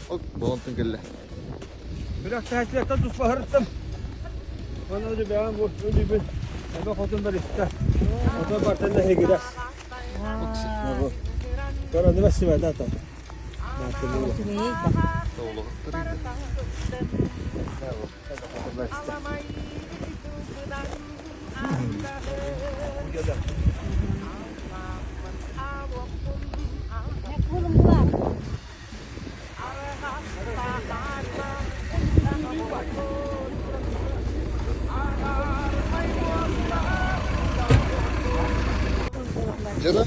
Ол болонтон кэллэ. Күрэхтэһээччилэртэн туспа сырыттым. Уонна бэйэм бу өлүүбүн эбэ хотун барыста. Ото бартан да хигирас. Көрөнүбэс сибэдэ ата. Дьара.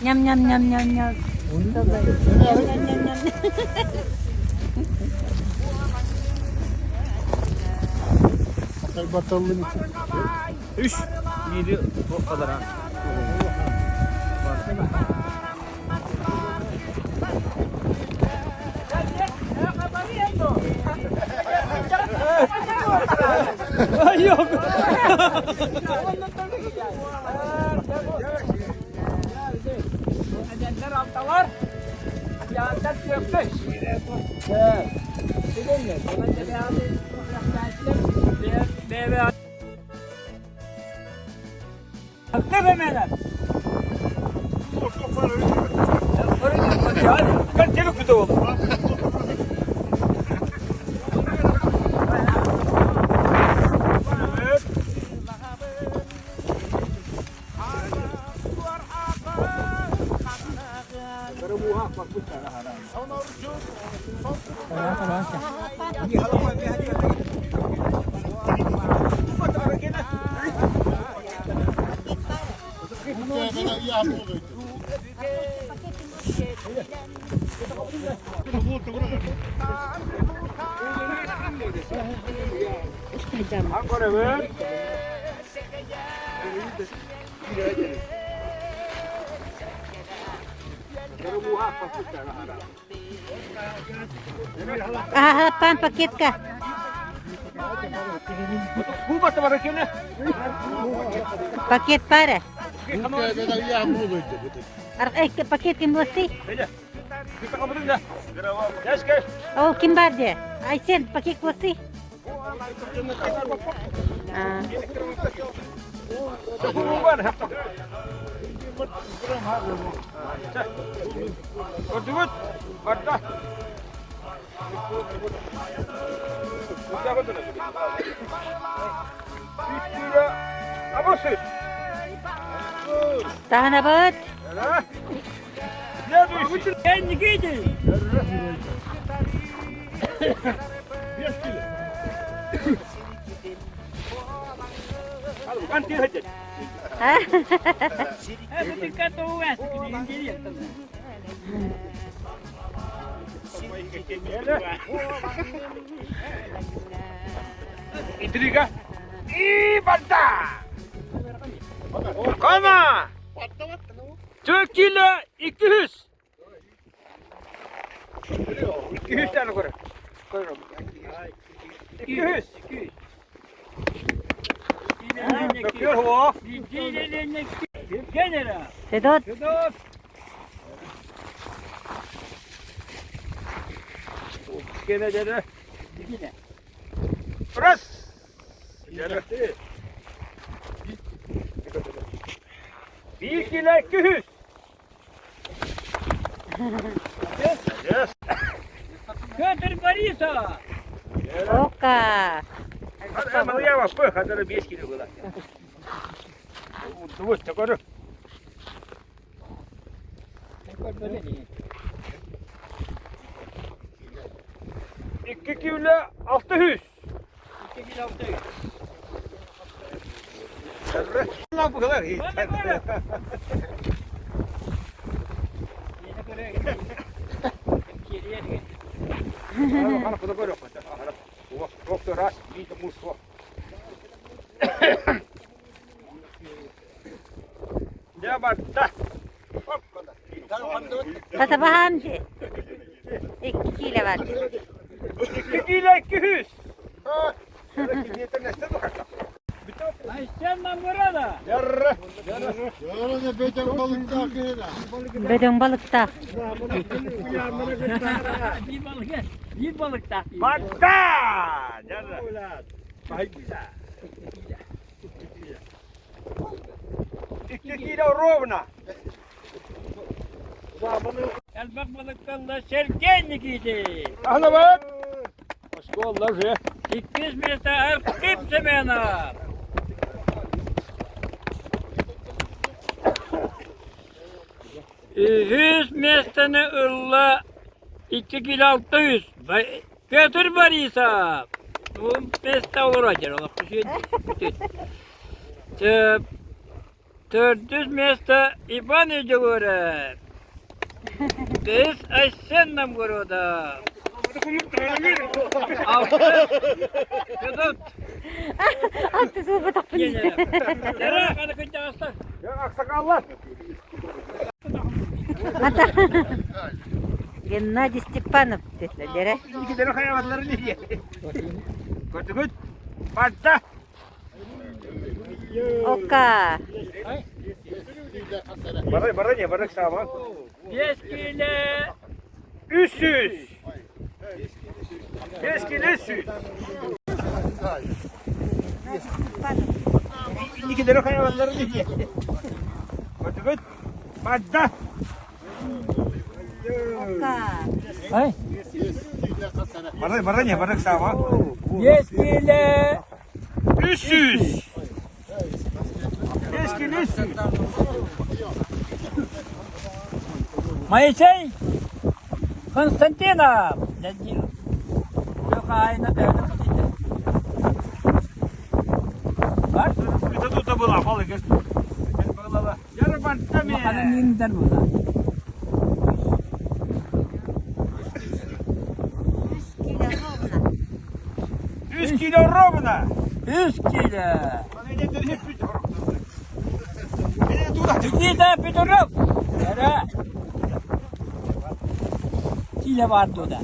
Ням ням ням ням ням. Ням ням ням. Үш биири туох кадара. Yok. Эдэннэр алталар, яантар түөккөй. Аһаппаан пакетка. Пакет пара. Пакет ким буолсуй? Ол ким бар де? Айсен, пакет буолсуй? Таһынабыт. Интрига. И барда! Кана! Төрт 200. 200 tane koy. 200. Федот. Федот. Раз. Bir kilo 200. Yes. Петр Борисов. Ока. Хадара 5 kilo было. Вот такой. 2 kilo 600. 2 kilo 600. Lan bu kadar iyi. барда. Татабаһаан дии. Икки киилэ бар. 2 киилэ 200. Бөдөҥ балыктаах. Bir balık, bir balık Барда! 2 kilo ровно. Elbek balıklarla Sergen Nikiti. Аналабат! Осколла уже. 200 metre Erkip Semena. Yüz metreni ılla 2 kilo 600. Петр Борисов. Bu место olur acaba. 400 место Иван Егоров. Biz Айсенном города. Алты Федот. Алты суубатахпын. Дара, қаны күнде Аксакаллар. Ата. Геннадий Степанов диэтилэр. Икилери хайабатлары не Көрдүгүт? Барда! Ока. Бара, бара не, бара саба. 5 кило 300. 5 kilo 300. Икилери хайабатлары не Көрдүгүт? Барда! Ока. Бара, бара не, бара саба. 5 кило 300. 5 kilo 300. Моисей Константинов. Бар? Это тут была, балык. Яра барда Улахана мен. миңдер була. 3 kilo ровно. 3 kilo ровно. 3 kilo. Туда. Никита Петров. Ара. Киле бар туда.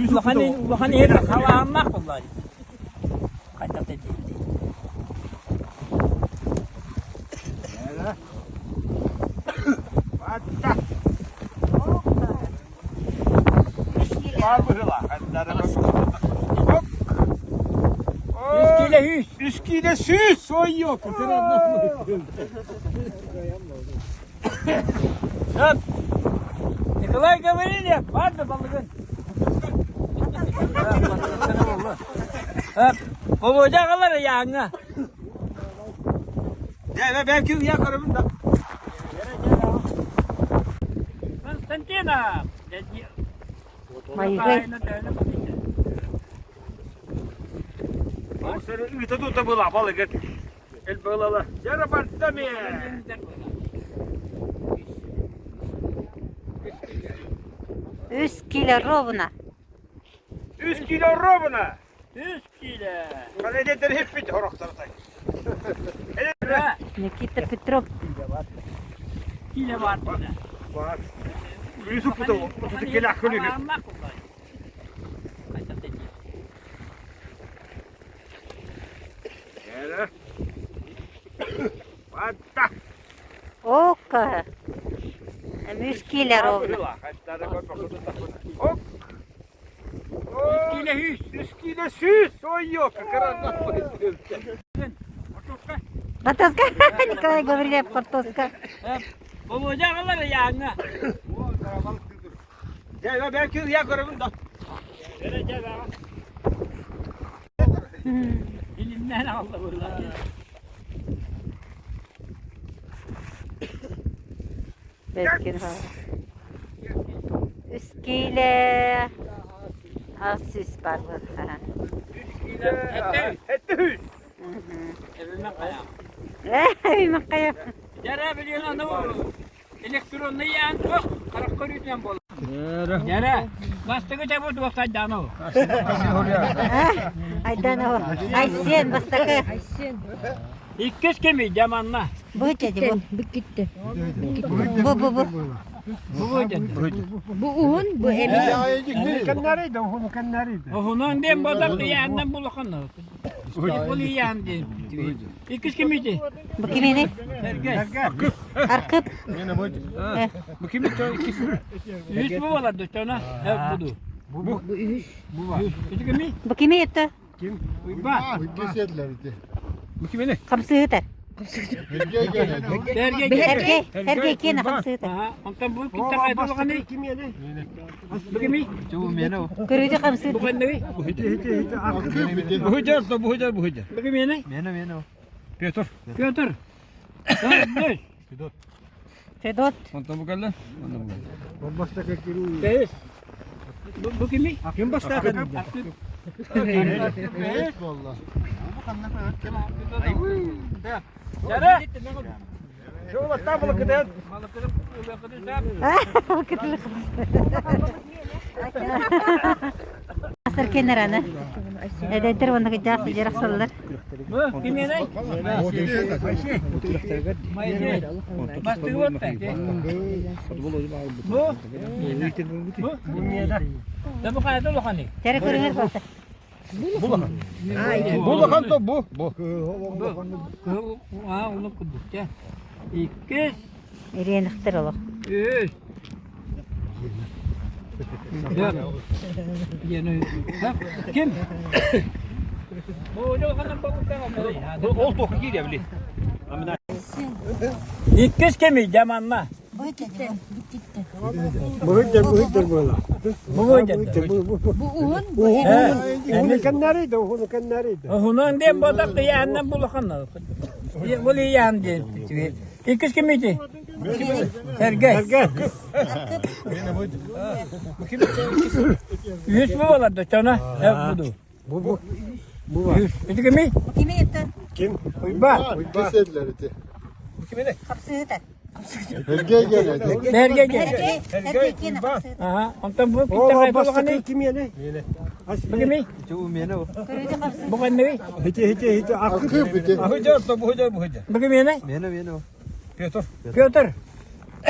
Улахан улахан ер халааннах буллар. Кайда dedi. Барда. 3 kilo. Бар быһыла. Хоп. 3 kilo 100. 3 kilo 100. Ой, yok. Hop. Николай Гаврилов, бар да балыгын. Hop. Болоча калар яңа. Ya belki yakarım da. Константинов. Моисей. Это тут была, балык. El балала. Яра барда мен. 3 kilo ровно. 3 kilo ровно. 3 kilo. Kaleden hep bir horoktar. Никита Петров. Kilo бар туда. Бар. Yusuf bu da bu da gel akıllı. Барда. Ока. 3 kilo ровно. Hop. 3 kilo 100. 3 kilo 100. Ой, yok. Батаска. Николай Гаврилов картоска. Болоча калар яңа. Ya belki yakarım da. Dilimden aldı bunlar. Belki ha. 3 kilo. Az süs бар bu. Ha. Etti hüs. Evime kayam. Ey, makaya. Yara biliyorsun anı elektronlu yan çok karakter yüzünden bol. Yara. Bastığı çabuk tuvaktaydı anı. Айдан о. Айсен бастакы. Иккис кимий дьэ манна? Бу дьэ бу. Бүккүттэ. Бу бу бу. Бу дьэ. Бу уһун, бу эбит. Уһунун диэн бодох ыйааннан булахан. Ол ыйаан диэн. Иккис кимий Бу киминий? Сергей. Аркып. Бу ким иккис? Үс бу болар дочона. Буду. Бу үһүс. Ити кимий? Бу кими это? Уйба. Бу ким эне? Хамсыытар. Сергей. Эргей, эргей киэнэ хамсыытар. Аха, онтон бу киттэ кайдылҕаный? Бу кимий? Көрүүдө хамсыытар. Бу кэннигий? Бу жар, бу жар, бу жар. Бу киминий? Петр. Петр. Төрдүс. Федот. Онтон бу кэллэ. Бэһис. Бу кимий? Ким бастаата? Бэһис. Дара. Астар кенераны. Эдеттер онны жаксы жараксалар. Бу киминий? Моисей. Бастыгы отта. Бу. Бу. Да бу кайда улаханы? Тере көрүңөр болду. Бу лахан то бу. Бу. Бу. Аа, улук кудук те. Иккис, Иренихтер олох. үс. Yeni. Kim? Bu Ол тоқы кире били. Иккис кимий дьэ манна? Бу дьэ Бу дьэ. Бу уһун, бу эбит. Уһунун диэн бодох ыйааннан булахан. Ол ыйаан диэн. Иккис кимий Сергей. Үс бу болар дочона. Буду. Бу. Ити кимий? Бу кими это? Уйба. Хамсыытар. Сергей. Эргей, эргей киэнэ хамсыытар. Аха, онтон бу китте кайдылҕаный? Бу кимий? Көрүүдө хамсыытар. Бу кэннигий? Бу жар, бу жар, бу жар. Бу киминий? Петр. Петр.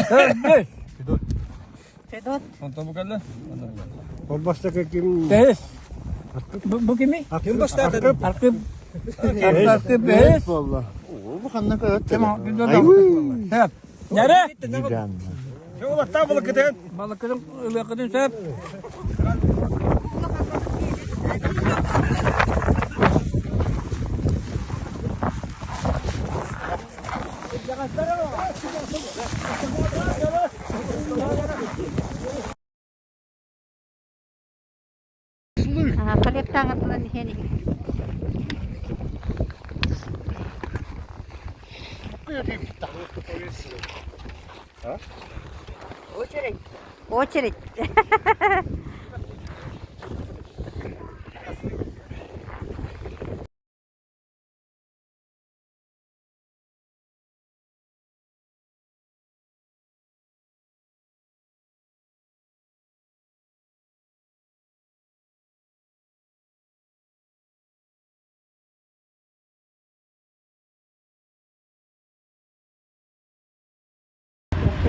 Төрдүс. Федот. Онтон бу кэллэ. Бэһис. Бу кимий? Ким бастаата? Аркып. Аркып бэһис. Сөп. Нere? Жолатта бұл кітен. Балыкының ылықының сөп. Халеп таңытылан хени. Очередь. Очередь.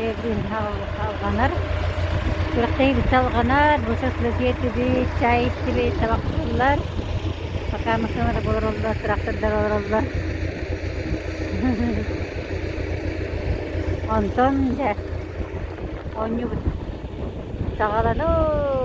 Салҕанар. Күрэхтэһии салҕанар, бу шашлык чай истибит, табахтыыллар. Пока массыыналар олороллор, трактордар олороллор. Онтон дьэ оонньуубут саҕаланыы.